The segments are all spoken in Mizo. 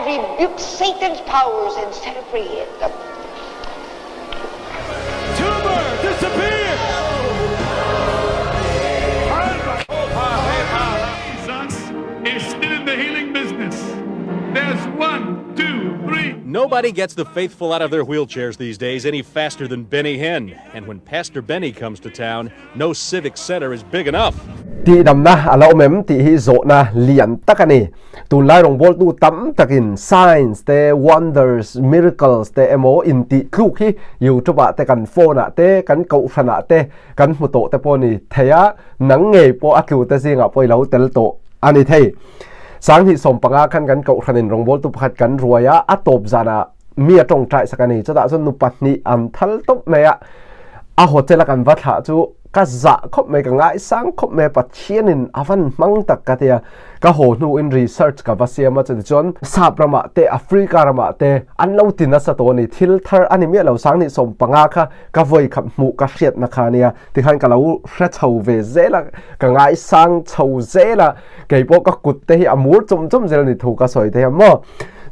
rebuke Satan's powers and set free. Tumor disappear! Jesus is still in the healing business. There's one, two, three. Nobody gets the faithful out of their wheelchairs these days any faster than Benny Hinn. And when Pastor Benny comes to town, no civic center is big enough. Tihdamna a lo awm em tih hi zawhna lian tak a ni. Tunlai rawngbawltu tam takin signs te, wonders, miracles te emaw intih tluk hi YouTube ah te kan phone ah te, kan kohhran ah te kan hmu tawh te pawh a ni thei a, nang ngei pawh a tlu te zingah pawh i lo tel tawh a ni thei. Sanghnih 15 khan kan kohhranin rawngbawltu pakhat kan ruai a, a tawp zanah mi a tawngtai sak a ni. Chutah chuan nu pahnih an thal tawp mai a, a hotel a kan va thlah chu ka zah khawp mai, ka ngaisang khawp mai a, Pathianin a van hmang tak ka ti a. Ka haw hnuin research ka va siam a, chutichuan Sap ramah te, Africa ramah te an lo ti nasa tawh a ni. Thil thar a ni miah lo, Sanghnih 15 kha ka vawi khat hmuh ka hriatna kha a nia. Tikhan ka lo hre chho ve zel a, ka ngaisang chho zel a. Kei pawh ka kut te hi a mur chum chum zel a ni thu ka sawi thei a maw.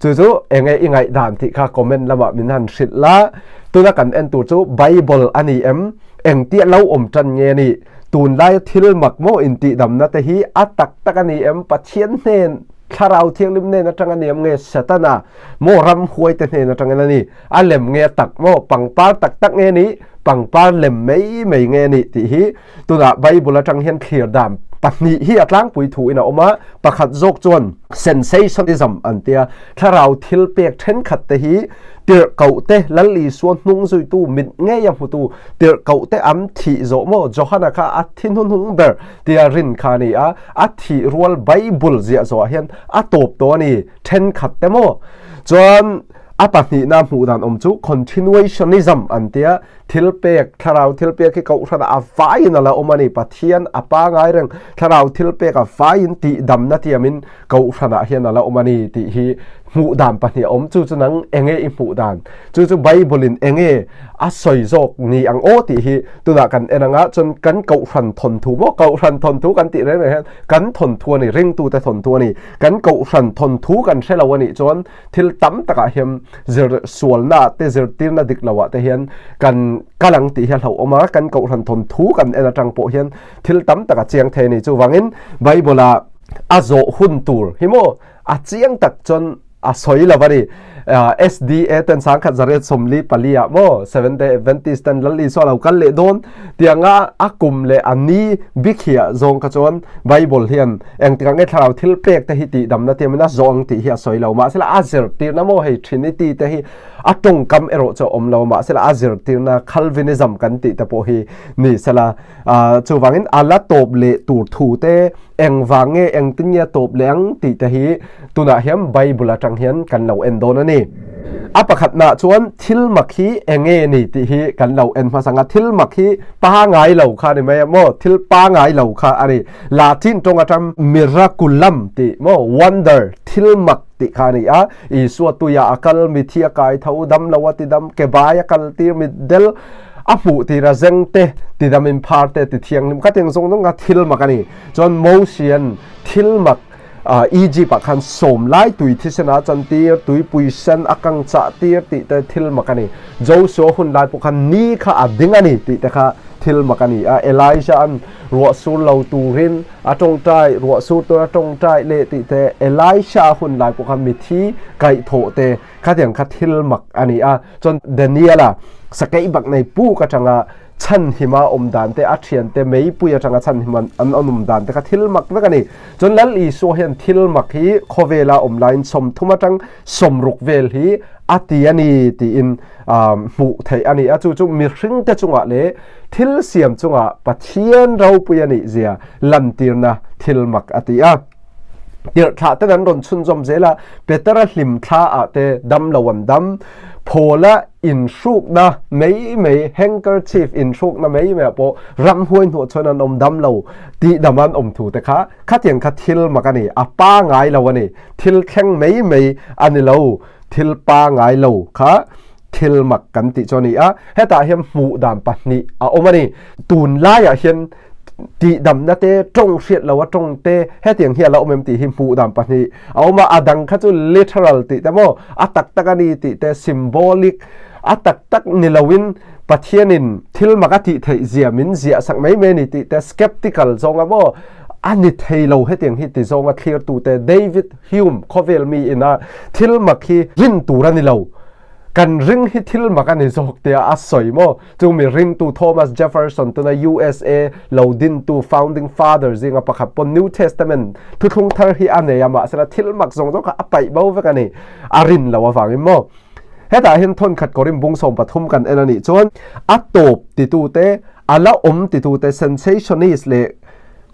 Chu chu enge i ngaihdan tih kha comment lamah min han hrilh la. Tuna kan en tur chu Bible a ni em? Engtia lo awm tan nge ni? Tunlaia thil mak maw intihdamna te hi a tak tak a ni em? Pathian hnen, Thlarau Thianghlim hnen atang a ni em nge Satana maw ramhuai te hnen atangin a ni? A lem nge a tak maw? Pangpar tak tak nge ni? Pangpar lem mai mai nge ni? Tih hi Tunah Bible atang hian thlir dan pahnih hi a tlangpui thu in a awm a, pakhat zawk chuan sensationism an tia, thlarau thil pek thenkhat te hi tirhkoh te Lal Isua hnung zuitu mit ngei a hmutu tirhkoh te an thih zawh maw Johana kha a thi hnuhnung ber tia rin kha a ni a, a thih rual Bible ziah zawhah hian a tawp tawh a ni thenkhat te maw chuan a pahnihna hmuh dan awm chu continuationism an tia. Thilpek, Thlarau thilpek hi kohhranah a vaiin a la awm a ni. Pathian a pangai reng. Thlarau thilpek a vaiin tihdamna tiamin kohhranah hian a la awm a ni tih hi hmuh dan pahnih a awm. Chu chu nang enge i hmuh dan? Chu chu Bible-in enge a sawi zawk ni ang aw tih hi tunah kan en ang a, chuan kan kohhran thawnthu maw? Kohhran thawnthu kan tih reng reng hian kan thawnthu a ni, ringtute thawnthu a ni. Kan kohhran thawnthu kan hre lo a nih chuan Thil tam takah hian zir sualna ah te zirtirna dik lo ah te hian kan kal ang tih hi a hlauhawm a, kan kohhran thawnthu kan en atang pawh hian thil tam tak a chiang thei a ni. Chuvangin Bible ah a zawh hun tur hi maw a chiang tak chuan a sawi lo a ni. SDA ten sangkhat zariat 44 ah maw Seventh Day Adventist ten Lal Isua lo kal leh dawn tianga a kum leh a ni bikhiah zawng kha chuan Bible hian Engtikah nge thlarau thil pek te hi tihdamna tiamin a zawh ang tih hi a sawi lo. Mahsela a zirtirna maw hei Trinity te hi a tawngkam erawh chu a awm lo. Mahsela a zirtirna Calvinism kan tih te pawh hi ni sela. Chuvangin a la tawp leh tur thu te engvang nge engtin nge a tawp leh ang tih te hi tunah hian Bible atang hian kan lo en dawn a ni. A pakhatnaah chuan thil mak hi enge ni tih hi kan lo en hmasa ang a. Thil mak hi pangai lo kha a ni mai a maw? Thil pangai lo kha a ni. Latin tawng atang miraculum tih maw, wonder, thil mak tih kha a ni a. Isua tuiah a kal, mithi a kai tho, dam lo a tidam, ke bai a kal tir, mitdel a hmuh tir a zeng te, tidam in phar te, ti thianghlim kha tiang zawng zawng kha thil mak a ni. Chuan Mosian thil mak Egypt ah khan sawm lai tui thisen a chan tir, tuipui sen a kang chah tir tih te thil mak a ni. Joshua hun lai pawh khan ni kha a ding a ni tih te kha thil mak a ni a. Elijah an ruah sur lo turin a tawngtai, ruah sur tur a tawngtai leh tih te, Elisha hun lai pawh khan mithi kaihthawh te khatiang kha thil mak a ni a. Chuan Daniela sakei bak nei puk atanga chhanhima awm dan te, a thiante meipui atanga chhanhima an awm dan te kha thil mak vek a ni. Chuan Lal Isua hian thil mak hi khawvela awm laiin 30 atang 60 vel hi a ti a ni tiin hmuh theih a ni a. Chu chu mihringte chungah leh thil siam chungah Pathian ropui a nih zia lantirna thil mak a ti a. Tirhthlah ten an rawn chhunzawm zel a, Petera hlim thla ah te dam lo an dam, Phawla inhrukna mai mai, handkerchief inhrukna mai mai ah pawh ramhuai hnuah chuan an awm dam lo tih dam an awm thu te kha khatiang kha thil mak a ni, a pangai lo a ni, thil thleng mai mai a ni lo, thil pangai lo kha thil mak kan tih chu a ni a, hetah hian hmuh dan pahnih a awm a ni. Tunlaiah hian. Tihdamna te, tawng hriat lo a tawng te, hetiang hi a la awm em tih hi hmuh dan pahnih a awm a, a dang kha chu literal tih te maw, a tak tak a ni tih te, symbolic, a tak tak ni loin Pathianin thil mak a tih theih zia min ziah sak mai mai a ni tih te, skeptical zawnga maw a ni thei lo hetiang hi ti zawnga thlirtu te, David Hume khawvel mi ina thil mak hi rin tur a ni lo. Kan ring hi thil mak a ni zawk tia a sawi maw? Chu mi ringtu Thomas Jefferson tuna USA lo dintu founding father zinga pakhat pawn New Testament thuthlung thar hi a nei a, mahsela thil mak zawng zawng kha a paih bo vek a ni. A rin lo avangin maw? Hetah hian thawnkhat kawrin bung 13 kan en a nih chuan a tawp titute, a la awm titute, sensationist leh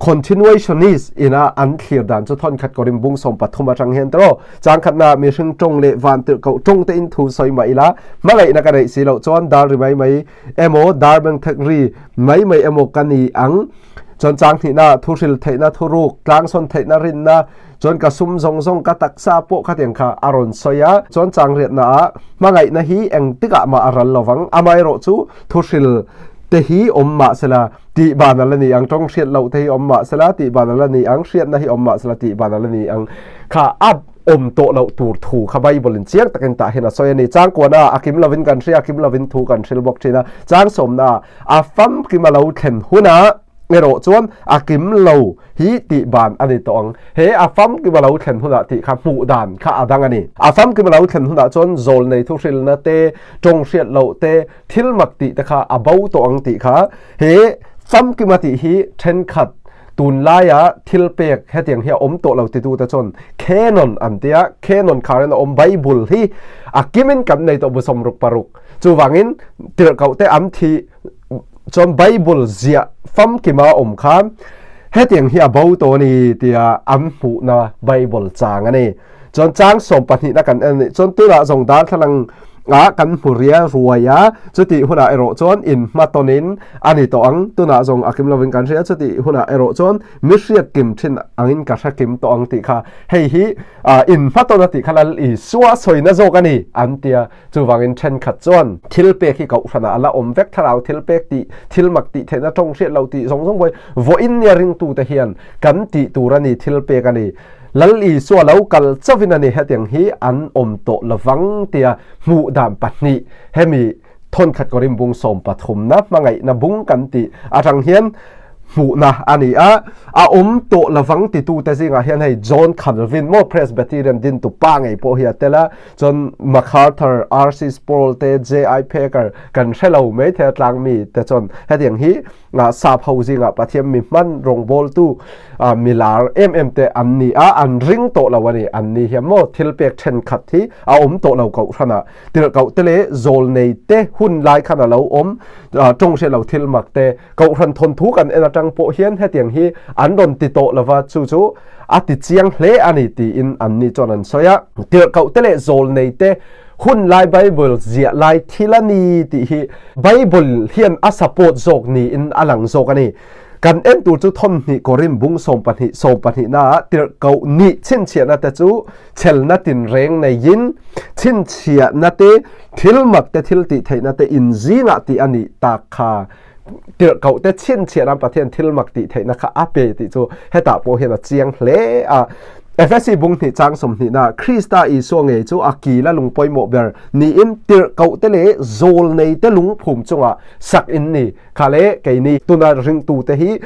Continuationist ina an thlir dan chu thawnkhat kawrin bung 13 atang hian tawh changkhatna mihring tawng leh vantirhkoh tawng te in thu sawi mah ila hmangaihna ka neih si loh chuan dar ri mai mai emaw dar bengthek ri mai mai emaw ka ni ang. Chuan chang hnihna thuhril theihna thuruk tlangsawn theihna rinna chuan ka sum zawng zawng ka taksa pawh khatiang kha a rawn sawi a. Chuan chang riatna ah hmangaihna hi engtikah mah a ral lovang amaherawh chu thuhril te hi awm mah sela Tih ban a la ni ang, tawng hriat loh te hi awm mah sela, tih ban a la ni ang, hriatna hi awm mah sela, tih ban a la ni ang. Kha a awm tawh loh tur thu kha Bible in chiang takin tah hian a sawi a ni. Chang kuana a kim lovin kan hria, kim lovin thu kan hril bawk thin a. Chang sawmna a famkim a lo thlen hunah erawh chuan a kim lo hi tih ban a ni tawh ang. He a famkim a lo thlen hunah tih kha hmuh dan kha a dang a ni. A famkim a lo thlen hunah chuan zawlnei thuhrilna te, tawng hriat loh te, thil mak tih te kha a bo tawh ang tih kha he famkima tih hi thenkhat tunlaia thil pek hetiang hi a awm tawh lo titu te chuan canon an tia canon kharin a awm Bible hi a kimin kan nei tawh bu 66 chuvangin tirhkoh te an thi chuan Bible ziah famkima awm kha hetiang hi a bo tawh a ni tia an hmuhna Bible chang a ni. Chuan chang 12 na kan en nih chuan tunah zawng darthlalang ah kan hmu ria ruai a, chutih hunah erawh chuan in hmatawnin a ni tawh ang. Tunah zawng a kim lovin kan hria, chutih hunah erawh chuan mi hriat kim thin angin ka hre kim tawh ang tih kha hei hi in hmatawn a tih kha Lal Isua sawina zawk a ni an tia. Chuvangin thenkhat chuan thil pek hi kohhranah a la awm vek, thlarau thil pek tih, thil mak tih theihna tawng hriat lo tih zawng zawng pawhin vawiin nia ringtute hian kan tih tur a ni, thil pek a ni. Lal Isua lo kal chauhin a ni hetiang hi an awm tawh lovang tia hmuh dan pahnih hemi thawnkhat Korin bung 13na hmangaihna bung kan tih atang hian hmuhna a ni a, a awm tawh lovang titute zingah hian hei John Calvin maw Presbyterian dintu pa ngei pawh hi a tel a, chuan MacArthur, R.C. Sproul te J.I. Packer kan hre lo mai thei a tlang mi te chuan hetiang hi Sap ho zingah Pathian mi hman rawngbawltu mi lar em em te an ni a, an ring tawh lo a ni. An ni hian maw thil pek thenkhat hi a awm tawh lo kohhranah tirhkoh te leh zawlnei te hun lai khan a lo awm tawng hriat lo thil mak te kohhran thawnthu kan en atang pawh hian hetiang hi an rawn ti tawh lova chu chu a ti chiang hle a ni tiin an ni chuan an sawi a. Tirhkoh te leh zawlnei te Hun lai Bible ziah lai thil a ni tih hi Bible hian a support zawk niin a lang zawk a ni. Kan en tur chu thawmhnih Korin bung 12 12 naah tirhkoh nih chhinchhiahna te chu chhelna tinreng neiin chhinchhiahna te thil mak te thil tih theihna te inzingah tih a nih tak kha tirhkoh te chhinchhiahna Pathian thil mak tih theihna kha a pe tih chu hetah pawh hian a chiang hle a. Efesi bung hnih chang 20 na Krista Isua ngei chu a kila lung pawimawh ber niin tirhkoh te leh zawlnei te lungphum chungah sak in ni. Kha le keini tuna ringtu te hi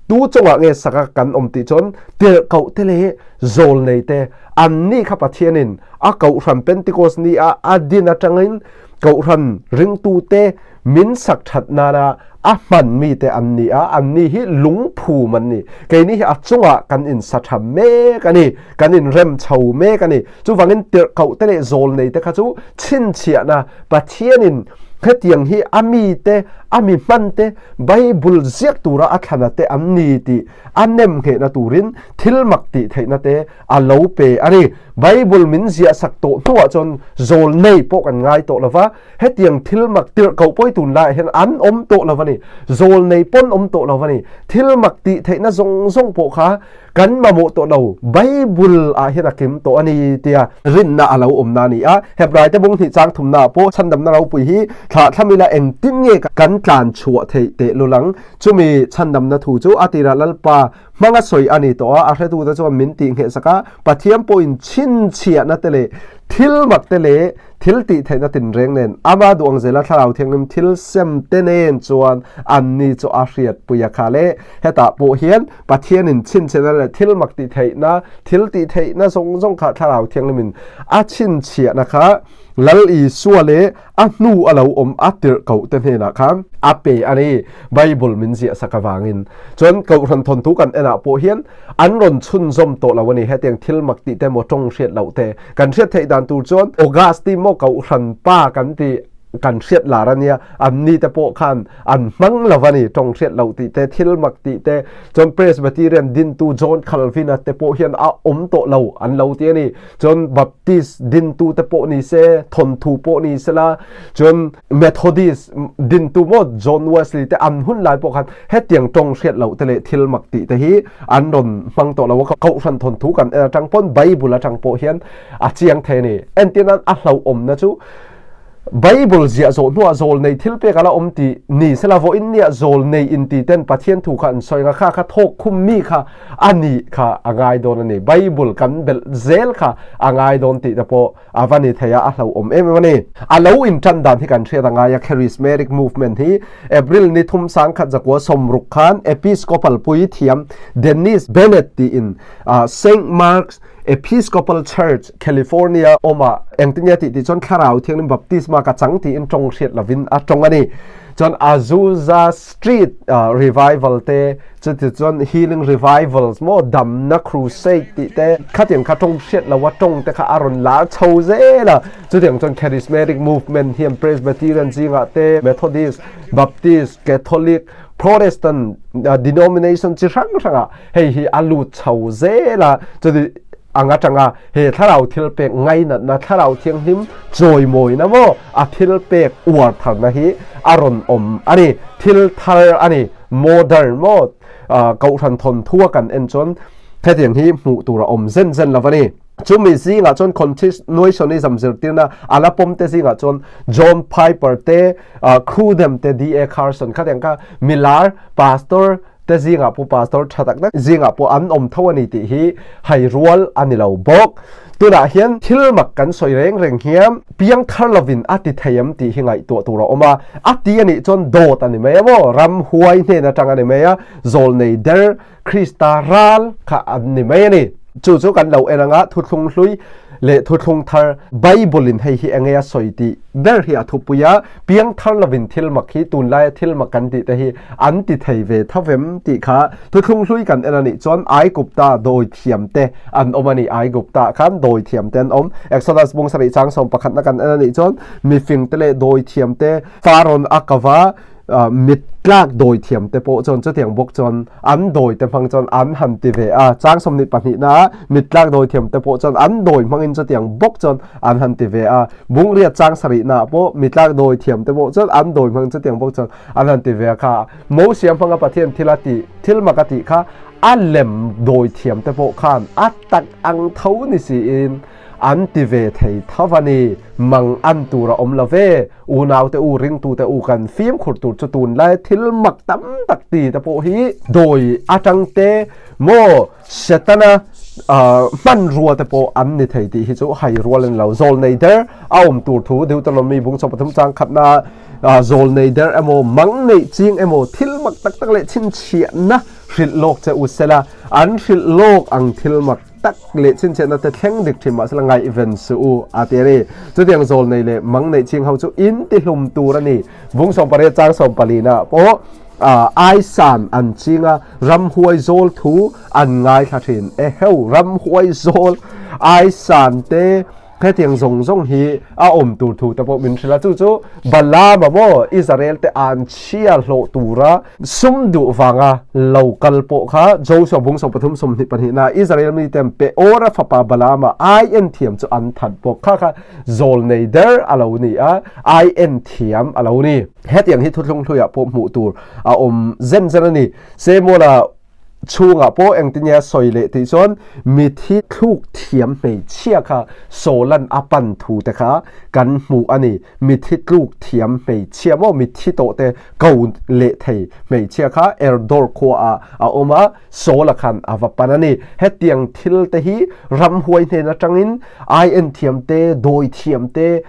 tu chungah nge saka kan awm tih chuan tirhkoh te leh zawlnei te an ni kha Pathianin a kohhran Pentecost ni a a din atangin kohhran ringtu te min sak that nana a hman mi te an ni a, an ni hi lungphum an ni. Keini hi a chungah kan in sa tha mek a ni, kan in rem chho mek a ni. Chuvangin tirhkoh te leh zawlnei te kha chu chhinchhiahna Pathianin hetiang hi a mi te, a mi hman te, Bible ziak tura a thlana te an ni tih a nem nghehna turin thil mak tih theihna te a lo pe a ni. Bible min ziah sak tawh hnuah chuan zawlnei pawh kan ngai tawh lova, hetiang thil mak tirhkoh pawi tun laiah hian an awm tawh lo a ni. Zawlnei pawn awm tawh lo a ni. Thil mak tih theihna zawng zawng pawh kha Kan mamawh tawh lo, Bible ah hian a kim tawh a ni tia rinna a lo awmna a ni a. Hebrai te bung hnih chang thumna ah pawh chhandamna ropui hi thlah thlam ila engtin nge kan tlan chhuah theih teh lul ang? Chumi chhandamna thu chu a tirah Lalpa hmanga sawi a ni tawh a, a hretute chuan min tih nghehsak a, Pathian pawhin chhinchhiahna te leh thil mak te leh thil tih theihna tinreng nen ama duh ang zela Thlarau Thianghlim thil sem te nen chuan anni chu a hriatpui a kha le. Hetah pawh hian Pathianin chhinchhiahna leh thil mak tih theihna, thil tih theihna zawng zawng kha Thlarau Thianghlimin a chhinchhiahna kha Lal Isua leh a hnu a lo awm a tirh koh te hnenah khan a pe a ni. Bible min ziah sak avangin. Chuan Kohhran thawnthu kan enah pawh hian an rawn chhunzawm tawh lo a ni. Hetiang thil mak tih te maw tawng hriat loh te kan hriat theih dan tur chuan Augustine maw Kohhran pa kan tih kan hriat lar a nia, an ni te pawh khan an hmang lo a ni. Tawng hriat loh tih te, thil mak tih te, chuan Presbyterian dintu John Calvin-a te pawh hian a awm tawh lo an lo ti a ni. Chuan Baptist dintu te pawh ni se, thawnthu pawh ni sela, chuan Methodist dintu maw John Wesley te an hun lai pawh khan hetiang tawng hriat loh te leh thil mak tih te hi an rawn hmang tawh lo a. Kohhran thawnthu kan en atang pawn Bible atang pawh hian a chiang thei a ni. Entirnan a hlauhawmna chu Bible ziah zawh hnuah zawl nei thil pek a la awm tih ni sela vawiin nia zawl nei inti ten Pathian thu kha an sawi ang a, kha kha thawk khum mi kha a nih kha a ngai dawn a ni. Bible kan belh zel kha a ngai dawn tih te pawh a va ni thei a, a hlauhawm em em a ni. A lo intan dan hi kan hriat a ngai a, Charismatic Movement hi April ni thum 1960 khan Episcopal puithiam Dennis Bennett tiin Saint Mark's Episcopal Church, California awmah engtin nge tih tih chuan Thlarau Thianghlim Baptisma ka chang tiin tawng hriat lovin a tawng a ni. Chuan Azusa Street Revival te, chuti chuan Healing Revivals maw damna crusade tih te khatiang kha tawng hriat loa tawng te kha a rawn lar chho zel a. Chutiang chuan Charismatic Movement hian Presbyterian zingah te, Methodist, Baptist, Catholic, Protestant denomination chi hrang hrangah hei hi a lut chho zel a, chuti ang atanga he thlarau thil pek ngainatna, thlarau thianghlim chawimawina maw a thil pek uar tharna hi a rawn awm a ni, thil thar a ni, modern maw kohhran thawnthu a kan en chuan hetiang hi hmuh tur a awm zen zen lo a ni. Chumi zingah chuan Continuationism zirtirna a la pawm te zingah chuan John Piper te, Crudem te, D.A. Carson khatiang kha milar pastor te zingah pawh pastor tha tak tak zingah pawh an awm tho a ni tih hi hai rual a ni lo bawk. Tunah hian thil mak kan sawi reng reng hian piang thar lovin a ti thei em tih hi ngaihtuah tur a awm a, a ti a nih chuan dawt a ni mai a maw, ramhuai hnen atang a ni mai a, zawlnei der Krista ral kha an ni mai a ni. Chu chu kan lo en anga thuthlung hlui leh thuthlung thar Bible in hei hi enge a sawi tih ber hi a thupui a, piang thar lovin thil mak hi tunlaia thil mak kan tih te hi an ti thei ve tho vem tih kha thuthlung hlui kan en a nih chuan Aigupta dawi thiam te an awm a ni, Aigupta khan dawi thiam te an awm. Exodus bung sarih chang sawm pakhatna kan en a nih chuan mifing te leh dawi thiam te Pharaoh a kava Mit tlak dawi thiam te pawh chuan chutiang bawk chuan an dawi te hmang chuan an han ti ve a, chang 22 ah mit tlak dawi thiam te pawh chuan an dawi hmangin chutiang bawk chuan an han ti ve a, bungriat chang 7 ah pawh mit tlak dawi thiam te pawh chuan an dawi hmang chutiang bawk chuan an han ti ve a kha Mosia hmanga Pathian thil a tih thil mak a tih kha a lem dawi thiam te pawh khan a tak ang tho ni siin An ti ve thei tho a ni. Mang an tur a awm lo ve. Unaute u, ringtute u kan fimkhur tur chu tunlai thil mak tam tak ti te pawh hi dawi atang te maw Setana hmanrua te pawh an ni thei tih hi chu hai rual a ni lo. Zawlnei der a awm tur thu Deuteronomy bung 13 chang khatna zawlnei der emaw mang neih ching emaw thil mak tak tak leh chhinchhiahna hrilh lawk che u sela an hrilh lawk ang thil mak tak leh chhinchhiahna te thleng dik thin mahsela ngaihven suh u a ti a ni. Chutiang zawl nei leh mang neih ching ho chu in ti hlum tur a ni. Bung 18 chang 14 ah pawh Aisan an ching a, ramhuai zawl thu an ngaithla thin. Eheu, ramhuai zawl Aisan te Hetiang zawng zawng hi a awm tur thu te pawh min hrilh a, chu chu Balaam-a maw Israel te an chhia hlawh tura sum duh vanga lo kal pawh kha Joshua bung 33 22 na Israel miten Peora fapa Balaam-a ai en thiam chu an that bawk kha kha zawl nei der a lo ni a, ai en thiam a lo ni. Hetiang hi thuthlung hluiah pawh hmuh tur a awm zen zen a ni. Samuel-a. Chhungah pawh engtin nge a sawi leh tih chuan mithi thluk thiam hmeichhia kha Sawlan a pan thu te kha kan hmuh a ni. Mithi tluk thiam hmeichhia maw mithi tawh te ko leh thei hmeichhia kha Erdor khuaah a awm a, Sawla khan a va pan a ni. Hetiang thil te hi ramhuai hnen atangin ai-en thiam te, dawi thiam te,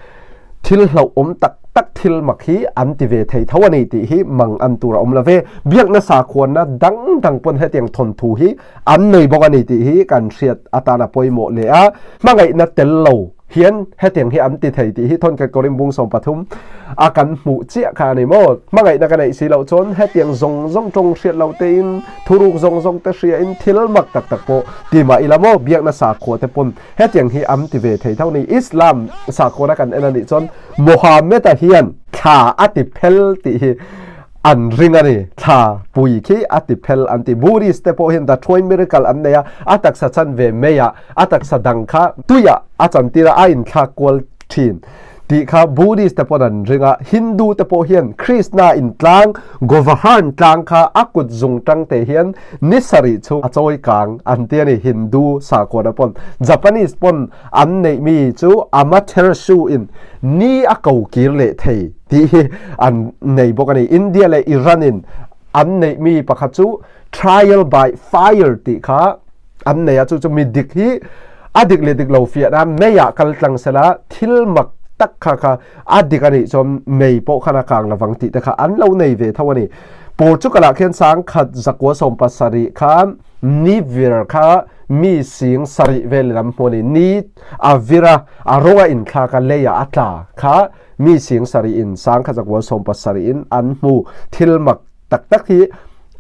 Thil hlauhawm tak tak thil mak hi an ti ve thei tho a ni tih hi mang an tur a awm lo ve. Biakna sakhuanna dang dang pawn hetiang thawnthu hi an nei bawk a ni tih hi kan hriat atana pawimawh leh a. Hmangaihna tel lo hian hetiang hi an ti thei tih hi Thawnkhat Korin bung 13 a kan hmuh chiah kha a ni maw? Hmangaihna ka neih si loh chuan hetiang zawng zawng tawng hriat lo tein thuruk zawng zawng te hriain thil mak tak tak pawh ti mah ila maw? Biakna sakhua te pawn Hetiang hi an ti ve thei tho ni. Islam sakhuana kan en a nih chuan Mohammed-a hian thla a ti phel tih hi an ring a ni. Thla pui khi a ti phel an ti. Buddhist te pawh hian the twin miracle an nei a, a taksa chan ve mai a, a taksa dang kha tuiah a chantir a, a inthlak kual thin. Tih kha Buddhist te pawn an ring a, Hindu te pawh hian Krishna in tlang Govaharn tlang kha a kut zung tang te hian ni sarih chu a chawi kang an ti a ni, Hindu sakhuana pawn. Japanese pawn an neih mi chu Amaterasu in ni a ko kir leh thei tih hi an nei bawk a ni. India leh Iran in an neih mi pakhat chu Trial by Fire tih kha an nei a, chu chu mi dik hi a dik leh dik lo fiah nan meiah kal tlang sela thil mak tak kha kha a dik a nih chuan mei pawh khan a kang lovang tih te kha an lo nei ve tho a ni. Portugal ah khian 10,000 170 khan ni vir kha mi sing sarih velin an hmu a ni. Ni a vir a, a rawng a inthlak a, leiah a tla kha mi sing sarih in 10,070 in an hmu. Thil mak tak tak hi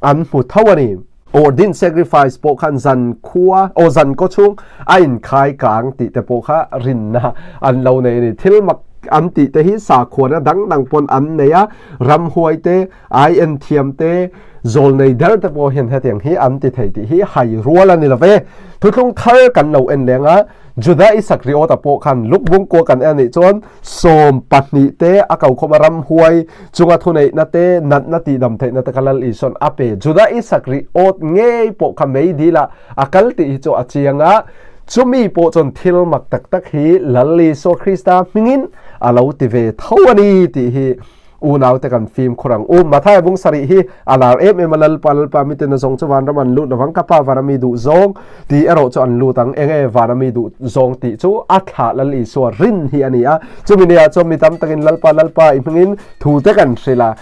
an hmu tho a ni. Ordin sacrifice pawh khan zan khua aw zan kaw chhung a inkhai kang tih te pawh kha rinna an lo nei a ni. Thil mak an tih te hi sakhuana dang dang pawn an nei a, ramhuai te, ai-en thiam te, zawlnei der te pawh hian hetiang hi an ti thei tih hi hai rual a ni lo ve. Thuthlung thar kan lo en leng a, Juda i Sakriawta pawh khan lukbung kua kan en anih chuan 12 te a ko khawm a ramhuai chunga thuneihna te natna tihdam theihna te kha Lal Isuan a pe. Juda i Sakriawt ngei pawh kha meidil ah a kal tih hi chu a chiang a, chumi pawh chuan thil mak tak tak hi Lal Isua Krista hmingin a lo ti ve tho a ni tih hi Unaute kan fimkhur ang. U Mathaia bung sarih hi a lar em em a, Lalpa, Lalpa, miten a zawng chu vanram an lut lovang, ka Pa vana mi duh zawng tih erawh chu an lut ang. Enge vana mi duh zawng tih chu a thlah Lal Isua rin hi a ni a. Chumi nia chuan mi tam takin Lalpa, Lalpa i hmingin thu te kan hrilh a,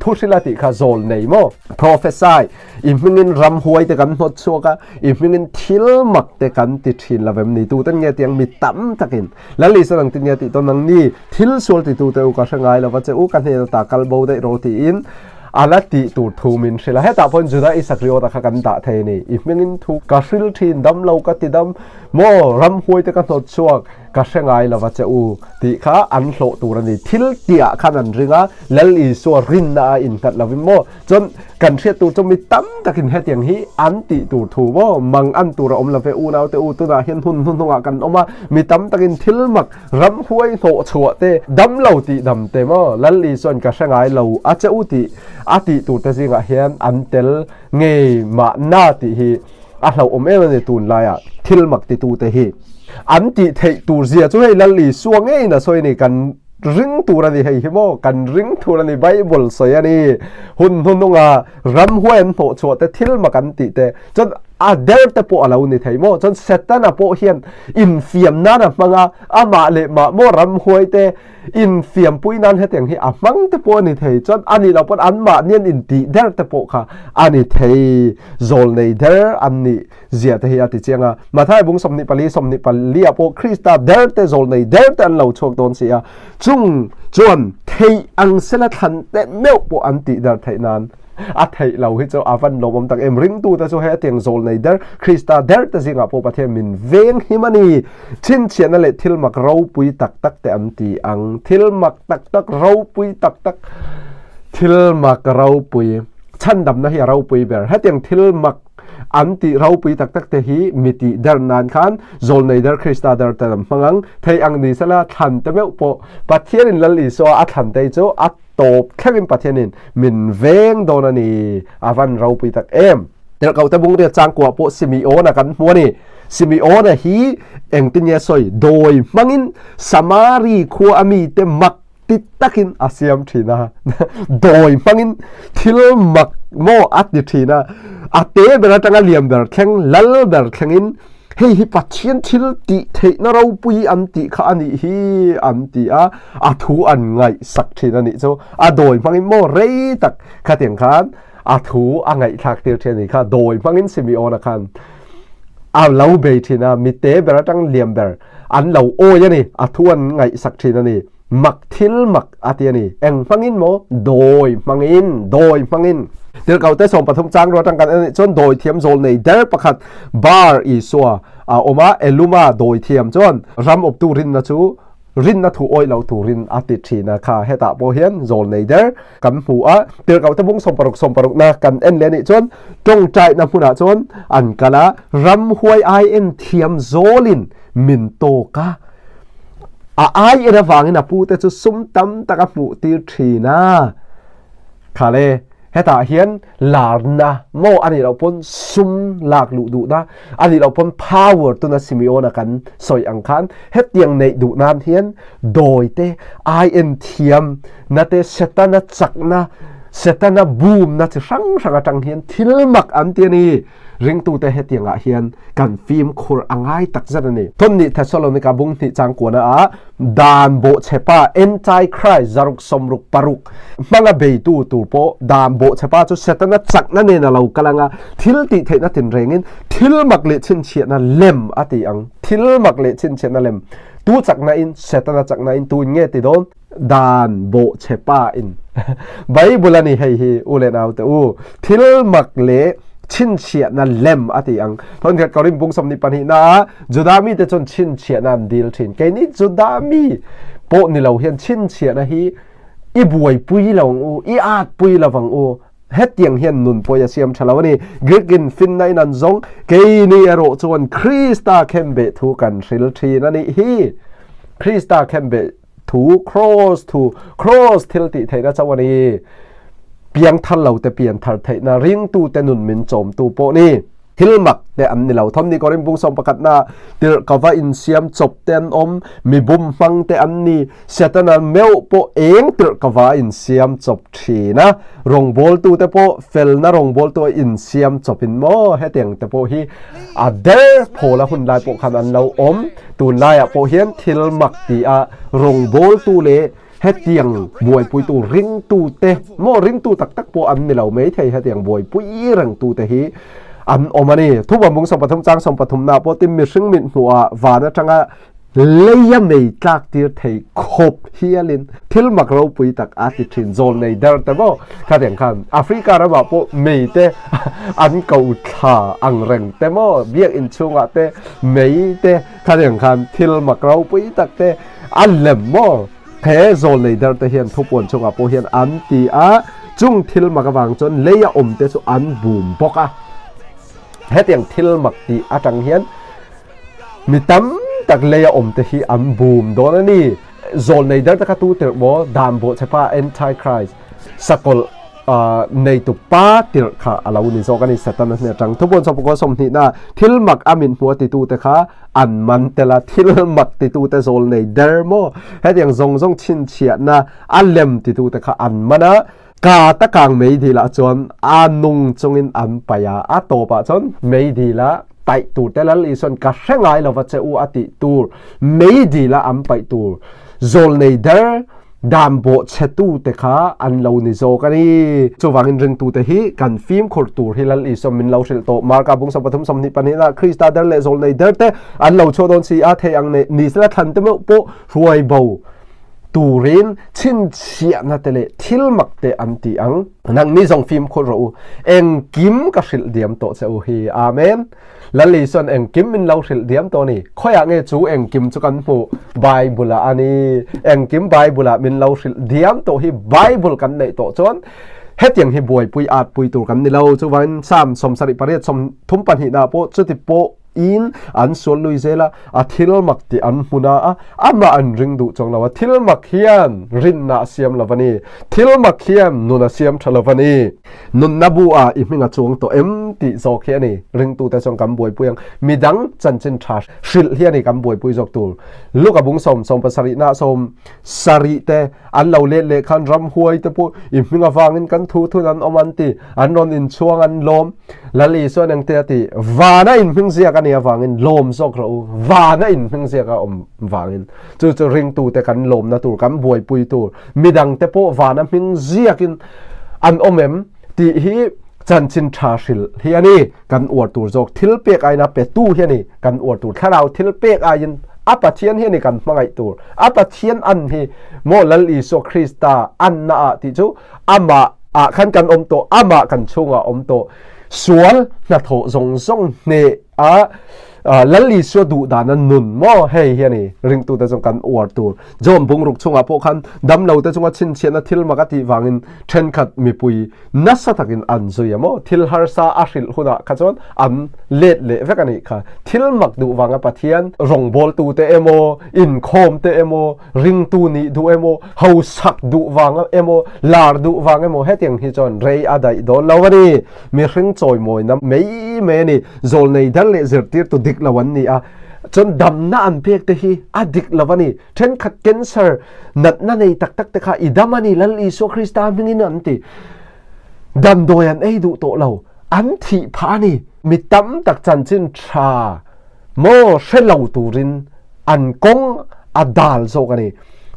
thu hrilh a tih kha zawl nei maw? Prophesy. I hmingin ramhuai te kan hnawt chhuak a, i hmingin thil mak te kan ti thin lovem ni? Tuten nge tiang mi tam takin Lal Isua nang tin nge tih tawn nang ni? Thil sual titu te u ka hre ngai lova che u, ka hnen ata kal bo daih ro tiin a la tih tur thu min hrilh a. Hetah pawhin Juda Isakriota kha kan dah thei a ni. I hmingin thu ka hril thin, dam lo ka ti dam maw, ramhuai te ka hnawt chhuak, ka hre ngai lova che u tih kha an hlawh tur a ni. Thil tihah khan an ring a, Lal Isua rinna a innghat lovin maw? Chuan kan hriat tur chu mi tam takin hetiang hi an tih tur thu maw mang an tur a awm lo ve unau te u tunah hian hun hnuhnungah kan awm a, mi tam takin thil mak ramhuai hnawh chhuah te dam lo tih dam te maw Lal Isuan ka hre ngai lo a che u tih a tih tur te zingah hian an tel ngei mahna tih hi a hlauhawm em a ni tunlaiah thil mak titu te hi an tih theih tur zia chu hei Lal Isua ngeiin a sawi a ni kan Ring tur a ni hei hi maw? Kan ring tur a ni, Bible sawi a ni. Hun hnuhnunga ramhuai an hnawh chhuah te, thil mak an tih te, chuan a der te pawh a lo ni thei maw? Chuan Setana pawh hian infiam nan a hmang a, amah leh mah maw ramhuai te infiampui nan hetiang hi a hmang te pawh a ni thei. Chuan a nih loh pawn anmahni an intih der te pawh kha a ni thei. Zawlnei der an nih Zia te hi a ti chiang a. Matthai bung 24, 24 ah pawh Krista der te, zawlnei der te an lo chhuak dawn si a. Chung chuan theih ang sela thlan te meuh pawh an tih der theih nan a theih lo hi chu a van lawmawm tak em. Ringtu te chu hetiang zawlnei der, Krista der te zingah pawh Pathian min veng him a ni. Chhinchhiahna leh thil mak ropui tak tak te an ti ang. Thil mak tak tak, ropui tak tak, thil mak ropui. Chhandamna hi a ropui ber. Hetiang thil mak An tih ropui tak tak te hi mi tih der nan khan Zawlnei der Krista der te lam hmang ang thei ang ni sela thlan te meuh pawh Pathianin Lal Isua a thlan te chu a tawp thlengin Pathianin min veng dawn a ni. A van ropui tak em! Tirhkoh te bungriat changkua pawh Simeona kan hmu a ni. Simeona hi engtin nge sawi? Dawi hmangin Samari khua a mite mak ti takin a siam thin a. Dawi hmangin thil mak maw a ti thin a. A te ber atanga lian ber thleng, lal ber thlengin hei hi Pathian thil tih theihna ropui an tih kha a nih hi an ti a, a thu an ngaihsak thin a nih chu. A dawi hmangin maw rei tak khatiang khan A thu a ngaihthlak tir thin a nih kha, dawi hmangin Simeona khan a lo bei thin a, mite ber atang liam ber an lo awi a ni, a thu an ngaihsak thin a ni, mak thil mak a ti a ni, eng hmangin maw? Dawi hmangin, dawi hmangin. Tirhkohte 13 chang ruat atang kan en anih chuan dawi thiam zawl nei der pakhat Bar Isua a awm a, Eluma dawi thiam chuan ram awptu rinna chu Rinna thu awih lo turin a ti thin a, kha hetah pawh hian zawl nei der kan hmu a, tirhkohte bung 16 16 na kan en leh anih chuan tawngtaihna hmunah chuan an kal a, ramhuai ai en thiam zawlin min tawk a, a ai en avangin a pute chu sum tam tak a hmuh tir thin a, kha le. Hetah hian larna maw a nih loh pawn sum lak luh duhna, a nih loh pawn power tuna Simeona kan sawi ang khan hetiang neih duh nan hian dawi te, ai en thiam na te, Setana chakna, Setana bumna chi hrang hrang atang hian thil mak an ti a ni. Ringtute hetiangah hian kan fimkhur a ngai tak zet a ni. Thawmhnih Thessalonika bung hnih changkuana ah dan bawhchhepa Antichrist zaruk sawmruk paruk hmanga beitu tur pawh dan bawhchhepa chu Setana chakna nen a lo kal anga thil tih theihna tinrengin thil mak leh chhinchhiahna lem a ti ang. Thil mak leh chhinchhiahna lem tu chakna in Setana chakna in tu in nge ti dawn? Dan bawhchhepa in Bible a ni hei hi u leh nau te u thil mak leh chhinchhiahna lem a ti ang. Thawnkhat Korin bung 22 na ah Juda mi te chuan chhinchhiahna an dil thin. Keini Juda mi pawh ni lo hian chhinchhiahna hi i buaipui lo ang u, i atpui lo ang u. Hetiang hian nun pawi a siam tha lo a ni. Greek in finna in an zawng, keini erawh chuan Krista khenbeh thu kan hril thin a nih hi. Krista khenbeh thu, cross thu, cross thil tih theihna chauh a ni. Piangthar lo te pianthar theihna, ringtute nun min chawmtu pawh ni. Thil mak te an ni lo. Thawmni Korin bung 11 na tirh ka va insiam chawp te an awm, mi bum hmang te an ni. Setana meuh pawh eng tirh ka va insiam chawp thin a, rawngbawltu te pawh felna rawngbawltu a insiam chawp in maw hetiang te pawh hi a der phawl a hun lai pawh khan an lo awm. Tunlaiah pawh hian thil mak ti a rawngbawltu leh Hetiang buaipuitu ringtute maw ringtu tak tak pawh an ni lo mai thei hetiang buaipui rengtute hi an awm a ni. Thuva mung 13 chang 13 na pawh tin mihring mit hmuhah van atanga leia mei tlak tir thei khawp hialin thil mak ropui tak a ti thin zawl nei der te maw khatiang khan Africa ramah pawh mei te an ko thla ang reng te maw biakinn chhungah te mei te khatiang khan thil mak ropui tak te A lem maw? He zawl nei der te hian thupuan chungah pawh hian an ti a, chung thil mak avang chuan lei a awm te chu an bum bawk a. Hetiang thil mak tih atang hian mi tam tak lei a awm te hi an bum dawn a ni. Zawl nei der te kha tu tirh maw? Dan bawhchhepa Antichrist sakawlh Neitu pa tirh kha a lo ni zawk a ni, Setana hne atang. Thubuan sawmpakua sawmhnihna, Thil mak a min hmua titute kha an man tel a, thil mak titute zawl nei der maw? Hetiang zawng zawng chhinchhiahna a lem titute kha an man a, ka ta kang meidil ah chuan a nung chungin an paih a, a tawpah chuan meidil ah paih tur te Lal Isuan ka hre ngai lova che u a tih tur meidil ah an paih tur zawl nei der Dan bawhchhetute kha an lo ni zawk a ni. Chuvangin ringtute hi kan fimkhur tur hi Lal Isua min lo hrilh tawh. Marka bung 13 22 ah Krista der leh zawlnei derte an lo chhuah dawn si a, thei ang nei ni sela thlan te meuh pawh hruai bo turin chhinchhiahna te leh thil mak te an ti ang. Nangni zawng fimkhur rawh u, engkim ka hrilh diam tawh che u hi. Amen. Lal Isuan engkim min lo hrilh diam tawh a ni. Khawiah nge chu engkim chu kan hmuh? Bible-ah a ni. Engkim Bible-ah min lo hrilh diam tawh hi Bible kan neih tawh chuan hetiang hi buaipui atpui tur kan ni lo. Chuvangin Psalm 78 32 pawh chuti pawh in an sual lui zel a, a thil mak tih an hmu na a, amah an ring duh chuang lo a, thil mak hian rinna a siam lo a ni, thil mak hian nun a siam tha lo a ni. Nunna bu ah i hming a chuang tawh em tih zawk hi a ni, ringtute chuan kan buaipui ang, midang chanchin tha hrilh hi a ni kan buaipui zawk tur. Luka bung sawm sawm pasarihna sawm sarih te an lo let leh khan ramhuai te pawh i hming avangin kan thu thun an awm an ti, an rawn inchhuang an lawm. Lal Isua eng te a ti, Vana inhming ziak a nih avangin lawm zawk rawh u, vana inhming ziak a awm vangin. Chu chu ringtute kan lawmna tur, kan buaipui tur, midangte pawh vana hming ziakin an awm em tih hi chanchin tha hrilh hi a ni. Kan uar tur zawk thil pek aiin a petu hi a ni kan uar tur. Thlarau thil pek aiin a Pathian hi a ni kan hmangaih tur. A Pathian an hi maw Lal Isua Krista anna ah tih chu amah ah khan kan awm tawh, amah kan chhungah awm tawh. Sual hnathawh zawng zawng hneh a Lal Isua duh dana nun maw hei hi a ni ringtute chuan kan uar tur. John bungruk chungah pawh khan damlote chunga chhinchhiahna thil mak a tih vangin thenkhat mipui nasa takin an zui a maw? Thil harsa a hrilh hunah kha chuan an let leh vek a nih kha. Thil mak duh vanga Pathian rawngbawltute emaw, inkhawmte emaw, ringtu nih duh emaw, hausak duh vang emaw, lar duh vang emaw hetiang hi chuan rei a daih dawn lo a ni. Mihring chawimawina mai mai a ni. Zawlnei dar leh zirtirtu dik lo an ni a, chuan damna an pek te hi a dik lo a ni. Thenkhat cancer natna nei tak tak te kha i dam a ni Lal Isua Krista hmingin an ti. Damdawi an ei duh tawh lo, an thih phah a ni. Mi tam tak chanchin tha maw hre lo turin an kawng a dal zawk a ni.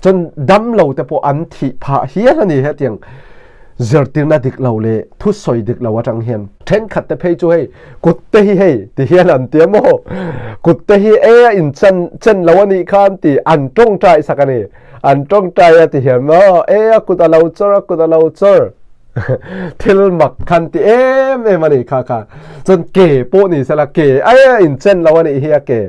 Chuan dam lo te pawh an thih phah hial a ni hetiang. Zirtirna dik lo leh thusawi dik lo atang hian thenkhat te phei chu hei kut te hi hei ti hian an ti a maw? Kut te hi e a in chan chen lo a nih kha an ti, an tawngtai sak a ni. An tawngtai a ti hian maw e a kut a lo chawr a kut a lo chawr thil mak khan ti em em a nih kha kha. Chuan ke pawh ni sela ke e a in chen lo a nih hi a ke.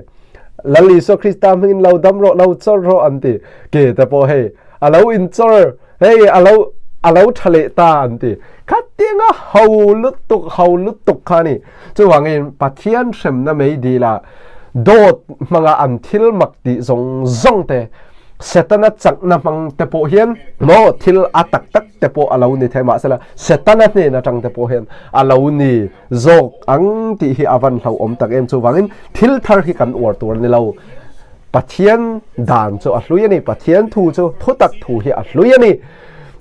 Lal Isua Krista hmingin lo dam rawh lo chawr rawh an ti. Ke te pawh hei a lo in chawr Hei a lo a lo tha leh ta an ti. Khatianga ho lutuk ho lutuk kha ni. Chuvangin Pathian hremna mei dila dawt hmanga an thil mak tih zawng zawng te Setana chakna hmang te pawh hian maw thil a tak tak te pawh a lo ni thei mahsela Setana hnen atang te pawh hian a lo ni zawk ang tih hi a van hlauhawm tak em. Chuvangin thil thar hi kan uar tur a ni lo. Pathian dan chu a hlui a ni, Pathian thu chu thutak thu hi a hlui a ni.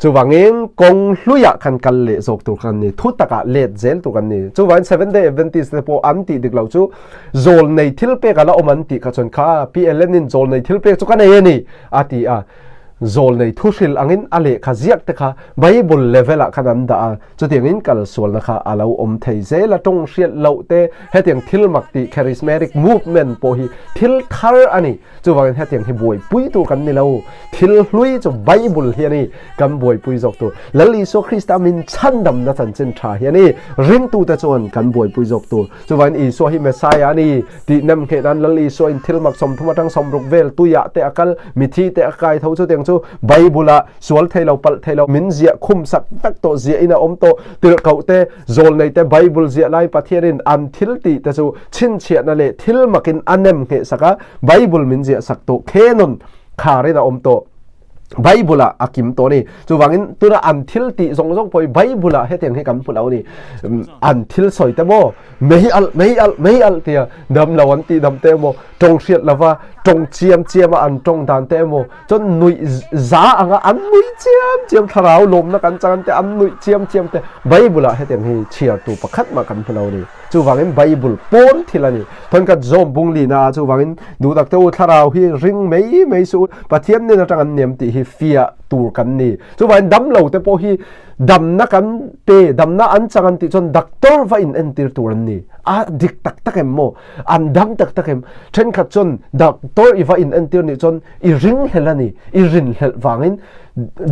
Chuvangin kawng hluiah khan kal leh zawk tur kan ni, thutakah let zel tur kan ni. Chuvangin Seventh Day Adventist te pawh an tih dik lo chu zawlnei thil pek a la awm an tih kha chuan kha PLN in zawlnei thil pek chu ka nei a ni a ti a. Zawlnei thuhril angin a lehkha ziak te kha Bible level ah khan an dah a. Chutiangin kalsualna kha a lo awm thei zel a, tawng hriat loh te, hetiang thil mak tih charismatic movement pawh hi thil thar a ni. Chuvangin hetiang hi buaipui tur kan ni lo, thil hlui chu Bible hi a ni kan buaipui zawk tur. Lal Isua Krista min chhandamna chanchin tha hi a ni, ringtute chuan kan buaipui zawk tur. Chuvangin Isua hi Messiah a ni tih nem ngheh nan Lal Isua in thil mak 30 atang 60 vel tuiah te a kal, mithi te a kai tho chutiang chu Bible ah sual thei lo palh thei lo min ziah khum sak vek tawh ziah in a awm tawh tirhkoh te zawl nei te Bible ziah lai Pathian in an thil tih te chu chhinchhiahna leh thil mak in a nem ngheh sak a Bible min ziah sak tawh canon khar in a awm tawh Bible ah a kim tawh ni chuvangin tuna an thil tih zawng zawng pawh hi Bible ah hetiang hi kan hmu lo ni an thil sawi te maw mei alh mei alh mei alh tia dam lo an tih dam te emaw tawng hriat lova tawng chiam chiama an tawng dan te emaw chuan nuih za anga an nuih chiam chiam thlarau lawmna kan chang an te an nuih chiam chiam te Bible ah hetiang hi chhiar tu pakhat mah kan hmu lo ni chuvangin Bible pawn thil a ni thon kat zawm bung lina ah chuvangin duh tak te u thlarau hi ring mai mai su Pathian nen atang an nem tih hi fiah tur kan ni chuvangin dam lo te pawh hi damna kan pe damna an chang an tih chuan doctor va in entir tur an ni a dik tak tak em maw an dam tak tak em thenkhat chuan doctor i va in entir nih chuan i ring hlel a ni i rin hlelh vangin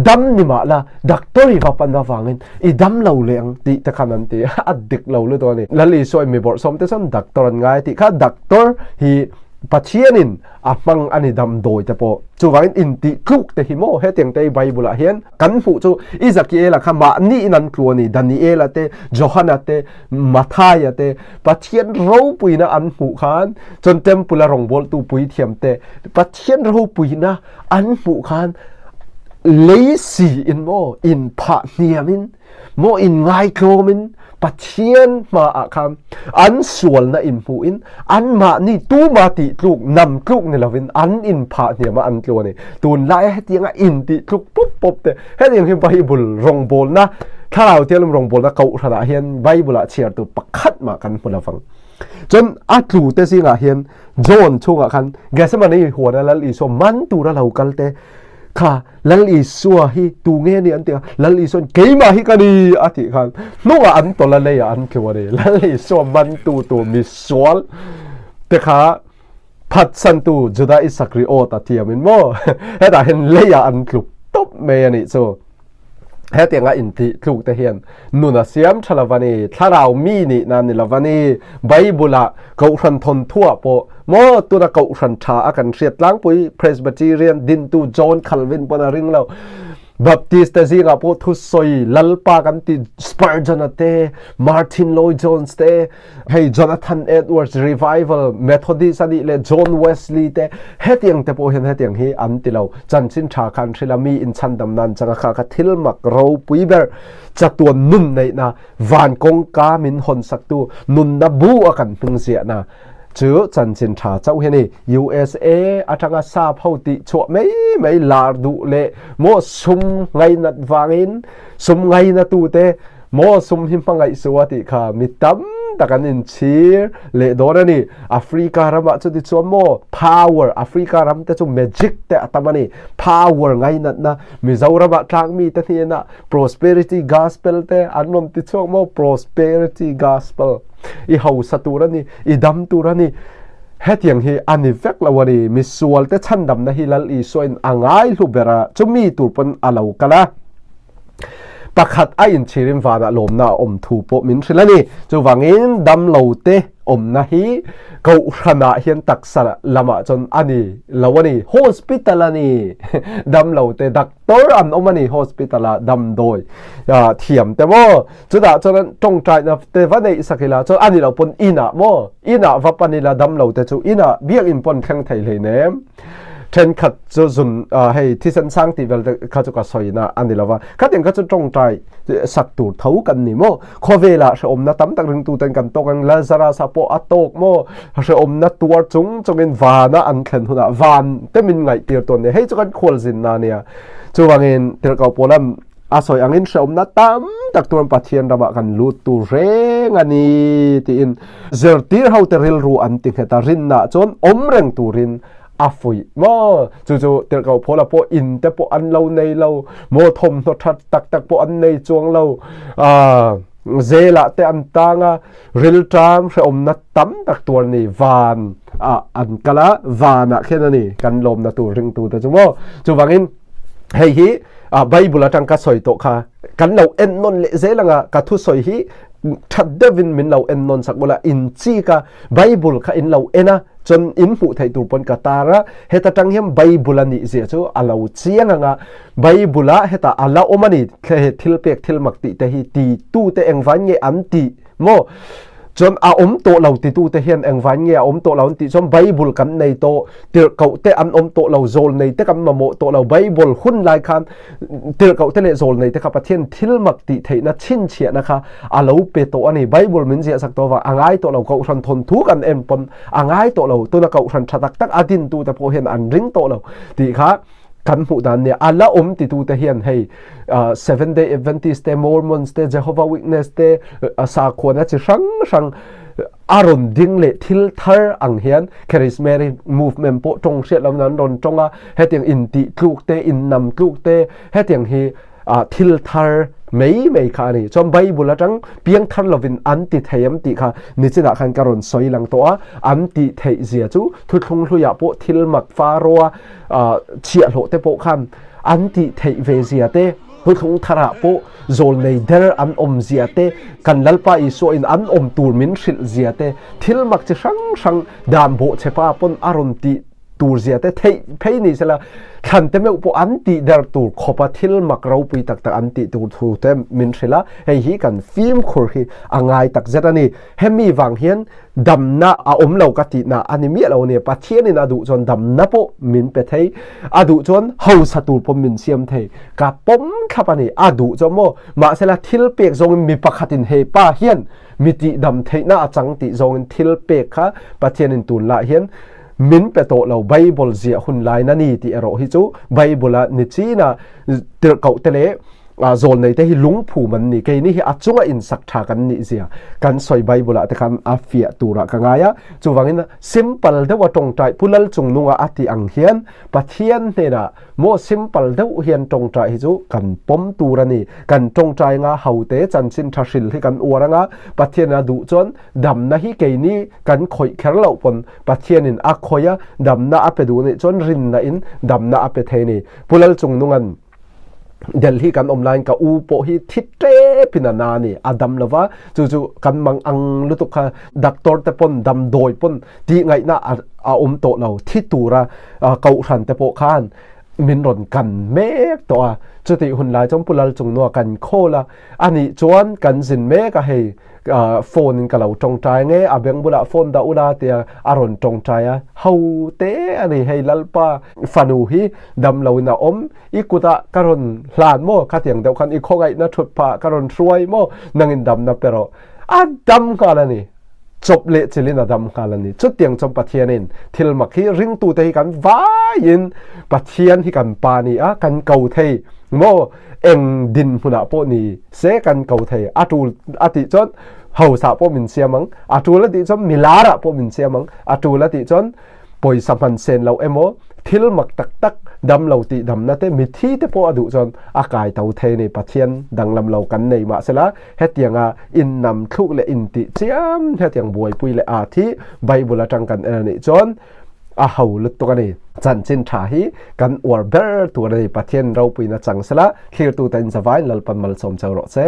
dam ni mah la doctor i va pan avangin i dam lo leh ang tih te khan an ti a dik lo lutuk a ni Lal Isua in mi bawrhsawm te chuan doctor an ngai tih kha doctor hi. Pathianin a hmang a ni damdawi te pawh. Chuvangin intih tluk te hi maw hetiang te hi Bible ah hian kan hmuh chu Ezekiela kha mahni in an tlu a ni, Daniela te, Johana te, Mathaia te Pathian ropuina an hmuh khan chuan temple a rawngbawltu puithiam te Pathian ropuina an hmuh khan lei si in maw in phah hniam in maw in ngaitlawm in Pathian hmaah khan an sualna in hmuh in anmahni tuma tih tluk nam tluk ni lovin an in phah hniam a an tlu a ni. Tunlaia hetianga in tih tluk pawp pawp te hetiang hi Bible rawngbawlna thlarau thianghlim rawngbawlna kohhranah hian Bible ah chhiar tur pakhat mah kan hmu lovang. Chuan a tlu te zingah hian John chhungah khan Gethsemane huana Lal Isua man tura lo kal te kha Lal Isua hi tu nge ni an ti a, Lal Isua'n keimah hi ka ni a tih khan hnungah an tawlh a leiah an tlu a ni. Lal Isua mantu tur misual te kha phatsantu Juda Isakriot a thiamin maw hetah hian leiah an tlu tawp mai a nih chu. Hetianga intih tluk te hian nun a siam tha lo a ni, thlarau mi nihna a ni lo a ni. Bible-ah Kohhran thawnthuah pawh maw tuna Kohhran tha a kan hriat tlangpui Presbyterian dintu John Calvin pawn a ring lo. Baptist te zingah pawh thusawi Lalpa kan tih Spurgeon-a te, Martin Lloyd Jones te, Hei Jonathan Edwards Revival Methodist a nih leh John Wesley te hetiang te pawh hian hetiang hi an ti lo. Chanchin tha khan hrila mi inchhandam nan changa kha kha thil mak ropui ber chatuan nun neihna van kawngka min hawn saktu nunna bu a kan hming ziahna chu chanchin tha chauh hi a ni. USA atanga sap ho tih chhuah mai mai lar duh leh maw sum ngainat vangin sum ngainatu te Maw sum hi hmangaih su a tih kha mi tam tak an inchhir leh dawn a ni. Africa ramah chuti chuan maw power, Africa ram te chu magic te a tam a ni. Power ngainatna Mizoramah tlak mi te hnenah prosperity gospel te an rawn ti chhuak maw prosperity gospel i hausa tur a ni, i dam tur a ni. Hetiang hi a ni vek lo a ni. Misual te chhandamna hi Lal Isuain a ngai hlu ber a, chumi tur pawn a lo kal a. Pakhat a inchhirin vanah lawmna a awm thu pawh min hrilh a ni. Chuvangin damlo te awmna hi Kohhranah hian taksa lamah chuan a ni lo a ni. Hospital a ni. Damlo te doctor an awm a ni hospital ah damdawi thiam te maw. Chutah chuan tawngtaina te va neih sak ila chuan a ni lo pawn inah maw inah va pan ila damlo te chu inah biakinn pawn thleng thei hleinem. Thenkhat chu zun hei thisen sang tih vel te kha chu ka sawina a ni lova, khatiang kha chu tawngtai sak tur tho kan ni maw? Khawvelah hrehawmna tam tak ringtuten kan tawk ang, Lazarus-a pawh a tawk maw? Hrehawmna tuar chung chungin vana an thlen hunah van te min ngaihtir tawn nia, hei chu kan khualzinna a nia. Chuvangin Tirhkoh Paula'n a sawi angin hrehawmna tam tak turin Pathian ramah kan lut tur reng a ni tiin zirtir hote rilru an ti nghet a, rinna chuan awm reng turin a fuih maw? Chu chu tirhkoh Paula pawh in te pawh an lo nei lo maw, thawmhnaw that tak tak pawh an nei chuang lo, zelah te an tang a, rilṭam hrehawmna tam tak tuar ni van ah an kal a, vanah khian a ni kan lawmna tur ringtute chu maw? Chuvangin hei hi Bible atang ka sawi tawh kha kan lo en nawn leh zel anga ka thu sawi hi that deuhin min lo en nawn sak bula in chi ka Bible kha in lo en a chuan in hmuh theih tur pawn ka tar a heta tang hian Bible a nih zia chu a lo chiang anga Bible a heta a la awm a ni thil pek thil mak tih te hi ti tu te engvai nge an tih Maw? Chuan a awm tawh lo titute hian engvain nge a awm tawh lo an tih chuan Bible kan nei tawh, tirhkoh te an awm tawh lo, zawl nei te kan mamawh tawh lo. Bible hun lai khan tirhkoh te leh zawl nei te kha Pathian thil mak tih theihna chhinchhiahna kha a lo pe tawh a ni. Bible min ziah sak tawh avang a ngai tawh lo. Kohhran thawnthu kan en pawn a ngai tawh lo. Tuna kohhran tha tak tak a dintute pawh hian an ring tawh lo tih kha kan hmuh dan nia a la awm titute hian hei Seventh Day Adventist te Mormons te Jehovah Witness te sakhuana chi hrang hrang a rawn ding leh thil thar ang hian Charismatic movement pawh tawng hriat lo nan rawn tawng a hetiang in tih tluk te in nam tluk te hetiang hi thil thar mai mai kha a ni. Chuan Bible atang piang thar lovin an ti thei em tih kha nichinah khan ka rawn sawi lang tawh a, an tih theih zia chu thuthlung hluiah pawh thil mak Pharaoh-a chhiahhlawh te pawh khan an tih theih ve zia te. Thuthlung tharah pawh zawlnei der an awm zia te, kan Lalpa Isua in an awm tur min hrilh zia te, thil mak chi hrang hrang dan bawhchhepa pawn a rawn tih tur zia te theih phei ni sela, thlan te meuh pawh an tih der tur khawpa thil mak ropui tak tak an tih tur thu te min hrilh a, hei hi kan fimkhur hi a ngai tak zet a ni. Hemi vang hian damna a awm lo ka tihna a ni miah lo a ni. Pathianin a duh chuan damna pawh min pe thei, a duh chuan hausa tur pawh min siam thei. Ka pawm thlap a ni, a duh chuan maw? Mahsela thil pek zawngin mi pakhatin he pa hian mi tihdam theihna a chang tih zawngin thil pek kha Pathianin tunlah hian min pe tawh lo. Bible ziah hun lain a ni tih erawh hi chu Bible-a ni china tirhkoh te leh Zawlnei te hi lungphum an ni. Keini hi a chunga insak tha kan nih zia kan sawi Bible ah te khan a fiah turah ka ngai a. Chuvangin simple deuh a tawngtai Pu Lalchungnunga a tih ang hian Pathian hnenah maw simple deuh hian tawngtai hi chu kan pawm tur a ni. Kan tawngtai anga hote chanchin tha hril hi kan uar anga Pathian a duh chuan damna hi keini kan khawih kher loh pawn Pathianin a khawih a, damna a pe duh nih chuan rinna in damna a pe thei a ni. Pu Lalchungnunga'n Delhi kan awm laiin ka u pawh hi thi tep in a na a ni, a dam lo va, chu chu kan mang ang lutuk kha doctor te pawn damdawi pawn tih ngaihna a awm tawh lo, thi tura kohhran te pawh khan min rawn kan mek tawh a, chutih hun lai chuan Pu Lalchungnua kan call a, anih chuan kan zin mek a hei phone in ka lo tawngtai nge a beng bulah phone dah ula tia a rawn tawngtai a ho te a ni hei lalpa fanu hi dam lo in a awm i kutah ka rawn hlan maw khatiang deuh khan i khawngaihna thut phah ka rawn hruai maw nangin damna pe rawh a dam nghal a ni chawp leh chilin a dam nghal a ni chutiang chuan Pathianin thil mak hi ringtute hi kan vaiin Pathian hi kan pa ni a kan ko thei maw eng dinhmunah pawh ni se kan ko thei a tul a tih chuan hausa pawh min siam ang a tul a tih chuan milarah pawh min siam ang a tul a tih chuan pawisa hman sen lo emaw thil mak tak tak dam lo tih damna te mithi te pawh a duh chuan a kai to thei ni Pathian danglam lo kan nei mahsela hetianga in nam thluk leh in tih chiam hetiang buaipui leh a thi Bible atang kan en a nih chuan a ho lutuk a ni. Chanchin tha hi kan uar ber tur a ni. Pathian ropuina chang sela, thlirtute in zavain Lalpan malsawm cheu rawh se.